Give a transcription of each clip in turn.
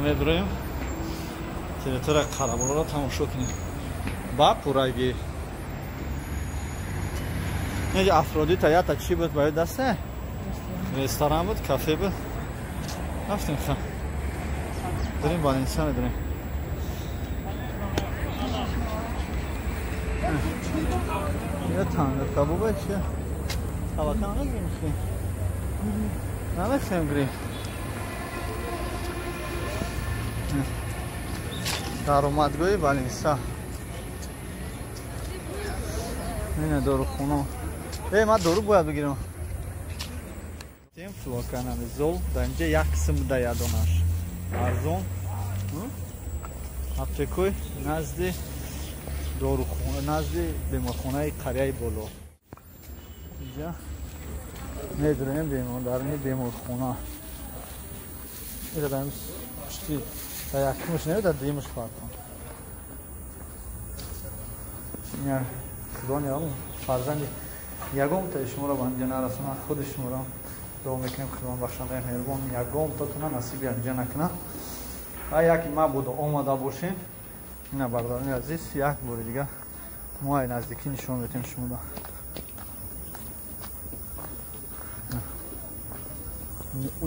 Медроем территория Қараболоро тамошо кунем. Ба пурагӣ. Неҷа Афродита ята чӣ буд ба даста? Ресторан буд, кафе буд. Рафтем ха. Дорем Валенсия медорем. Я танга кабоба чи? Табака намегирем хи? Намехоем гирем. Даромадгоҳи Валенсия. Ина дорухона. Э, ман дору бояд бигирам. Тем флоканамизол, дар инҷа як қисм буда ядонаш. Арзон. Аптекои назди дорухона, назди беморхонаи қарияи боло. Инҷа медроем даруни беморхона. Ира дар пушти дар якумаш не, дар дуюмаш фарқон. Ина худо ниям фарзанди ягонтаи шуморо ба инҷа нарасонад, худи шуморо дуо мекунем, Худованд бахшандаи меҳрубон ягонтатона насиби инҷа накунад. Ва яке мабодо омада бошем, ина бародарони азиз, як бори дига мо ай наздикӣ нишон медиҳем шуморо.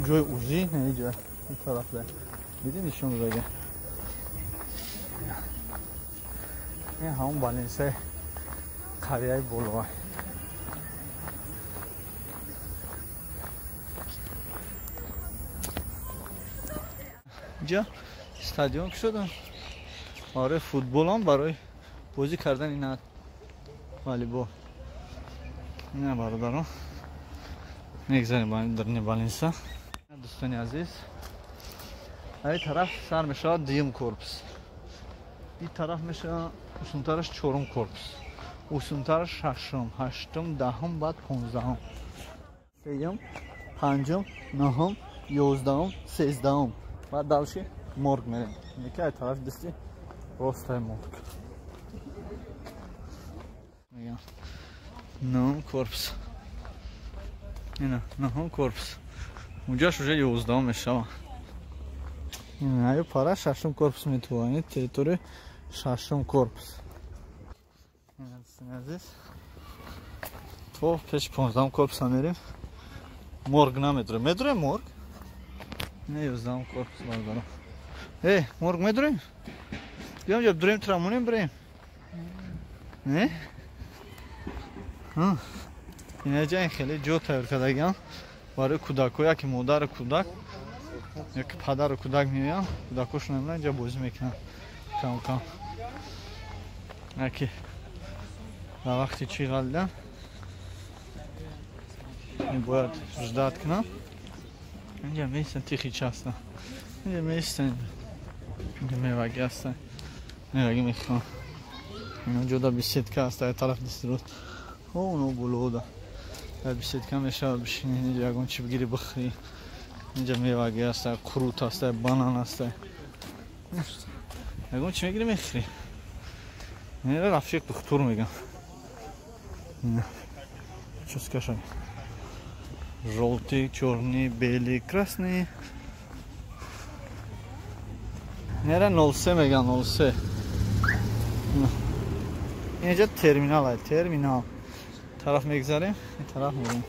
Ҷои узӣ не, ҷой ин тараф диди нишон додага. Ин ҳамон Валенсияи қарияи болоа. Инҷа стадион кушодам барои футболам, барои бозӣ кардани ина волейбол. Ина бародарон мегзарем даруни Валенсия. Дӯстони азиз, ай тараф сар мешавад дуюм корпус, ин тараф мешавад усунтараш чорум корпус, усунтараш шашум, ҳаштум, даҳум, баъд 15-ум, сеюм, панҷум, нӯҳум, 11-ум, 13-ум. Баъд дальше морг мерем. Яке ай тарафи дасти ростай морг. Мегам нӯҳум корпус. Ина нӯҳум корпус. Унҷаш уже 11-ум мешавад. Ина пара шашум корпус метавонед, территория шашум корпус. Ина дӯстони азиз, то пеши 15-ум корпуса мерем. Морг намедорем. Медорем морг? Не, 11-ум корпус бародарон. Э, морг медорем? Биём ҷо дурем, трамонем, бирем. Не? Ина ҷа ин хеле ҷо тайёр кардагиам барои кӯдакҳо, яке модару кӯдак, яке падару кӯдак меоянд, кӯдакҳошон мемонанд, инҷа бозӣ мекунанд кам кам. Яке дар вақти чӣ ғалидан бояд ждать кунам. Инҷа меистанд, тихи часта. Инҷа меистанд. Инҷа мевагӣ ҳастанд. Мевагӣ мехӯранд. Ино ҷода беседка аст, дар тараф дасти рост. О, оно болода. Дар беседка мешавад бишинӣ, инҷа ягон чӣ бигирӣ бихӯрӣ. Инҷа мевагӣ аст, қурут аст, банан аст. Ягон чӣ мегирӣ мехӯрӣ. Ина рафиқ духтур мегам. Чӣ скажем? Желтый, черный, белый, красный. Нера 03 меган, 03. Инҷа терминал аст, терминал. Тараф мегзарем, ин тараф мерем.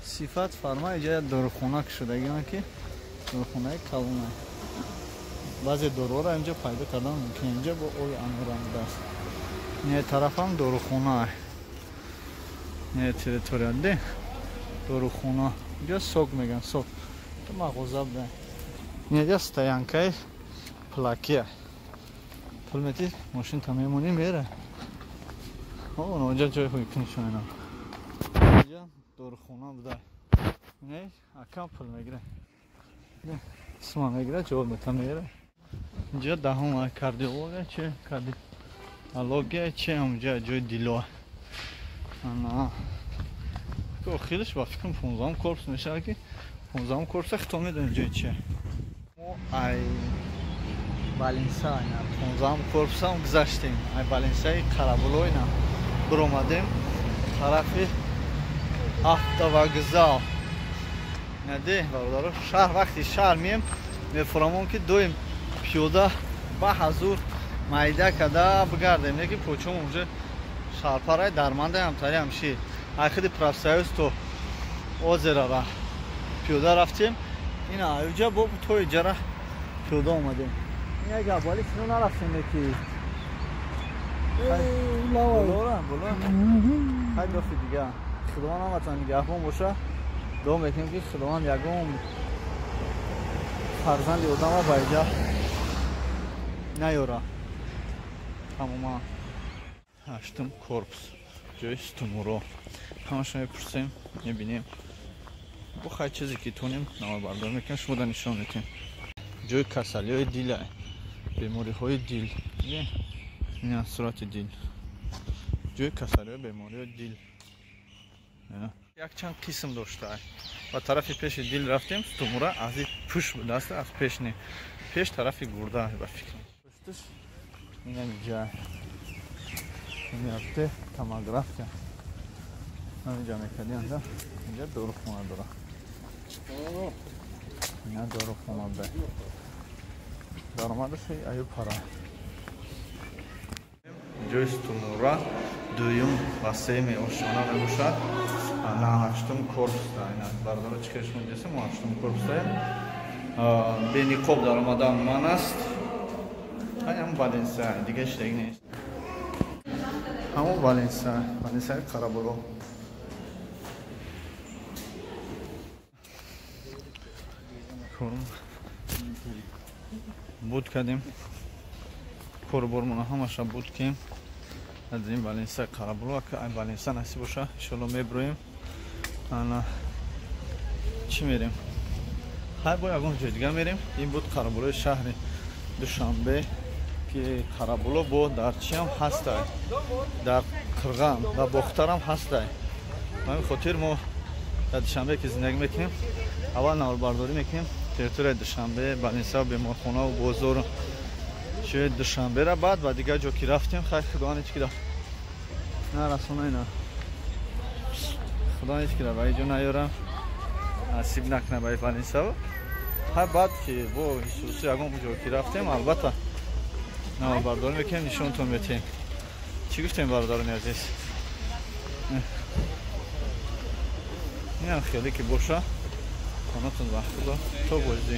Сифат фарма инҷа дорухона кушодагиам, ки дорухонаи калона. Баъзе доруҳоро инҷа пайдо кардан мумкин. Инҷа бо оби анорам будааст. Ин тарафам дорухона. Не, территория де дорухона. Инҷа сок меган, сок. То мағоза буда. Инҷа стоянкаи плакия. Пул мети, мошин та мемонӣ мера. О, онҷа ҷои ҳуйкунишон ина. Инҷа дорухона буда. Не, акам пул мегира. Сума мегира, ҷавоб мета мера. Инҷа даҳум кардиология че, кардиология че, ҳамҷа ҷои дило. Ана. Охираш ба фикрам 15-ум корпус мешавад, ки 15-ум корпуса хито медонем ҷои чия. Мо ай Валенсия ина 15-ум корпусам гузаштем. Ай Валенсияи Қарабуло ина биромадем тарафи автовокзал. Наде бародаро, шаҳр вақти шаҳр мием, Мефурамон ки доим пиёда ба ҳазур майда када бигардем, не ки почом уже шарпарай дармандаи ҳамтари ҳамши. Айхиди профсоюз то озерара пиёда рафтем. Ина аюҷа бо то иҷара пиёда омадем. Ин як аввали кино нарафтем, не ки болора боло хай дофи дига. Худованд ҳаматон нигаҳбон боша. Дуо мекунем ки Худованд ягон фарзанди одама ба иҷа наёра. Тамоман ҳаштум корпус, ҷои стумуро ҳамаша мепурсем, мебинем. Бо хай чизе ки тонем наварбардор мекунем, шумо да нишон метем. Ҷои касалиҳои дила, бемориҳои дил, ина сурати дил, ҷои касалиҳои бемориҳои дил якчанд қисм дошта. Ба тарафи пеши дил рафтем, стумура аз и пӯш будааст, аз пеш не, пеш тарафи гурда ба фикр. Пушташ инам ҷа мерафте томография ҳаминҷа мекардианда. Инҷа дорухона дора, ина дорухона буда. Даромадаш аю пара. Ҷои стумура дуюм ва сеюми ошёна мебошад. На ҳаштум корпуста. Ина бардора чӣ хел шумо дидесем, мо ҳаштум корпустаем. Бениқоб даромадан ман аст. Ҳам Валенсия, дига шидаги нест. Ҳамон Валенсия, Валенсияи Қарабуло. Буд кардем корубормона ҳамаша буд кем аз ин Валенсия Қарабуло. Ака ай Валенсия насиб боша, иншоалло меброем. Ана чӣ мерем? Хай бо ягон ҷои дига мерем. Ин буд Қарабулои шаҳри Душанбе, ки Қарабуло бо дар чиам ҳастай, дар Қирғам, дар Бохтарам ҳастай. Ба ҳамин хотир мо дар Душанбе ки зиндагӣ мекунем, аввал наварбардорӣ мекунем территорияи Душанбе, Валенсия, беморхонаву бозору чиёи Душанбера. Баъд ба дигар ҷо ки рафтем, хай худованд ҳеч кида нарасона, ина худованд ҳеч кида ба ин ҷо наёра, насиб накуна ба Валенсия. Хай баъд ки бо ҳисусу ягон ҷо ки рафтем, албатта наварбардорӣ мекунем, нишонтон метиҳем. Чӣ гуфтем, бародарони азиз? Инам хеле ки боша, хонатон ба худо то бозӣ.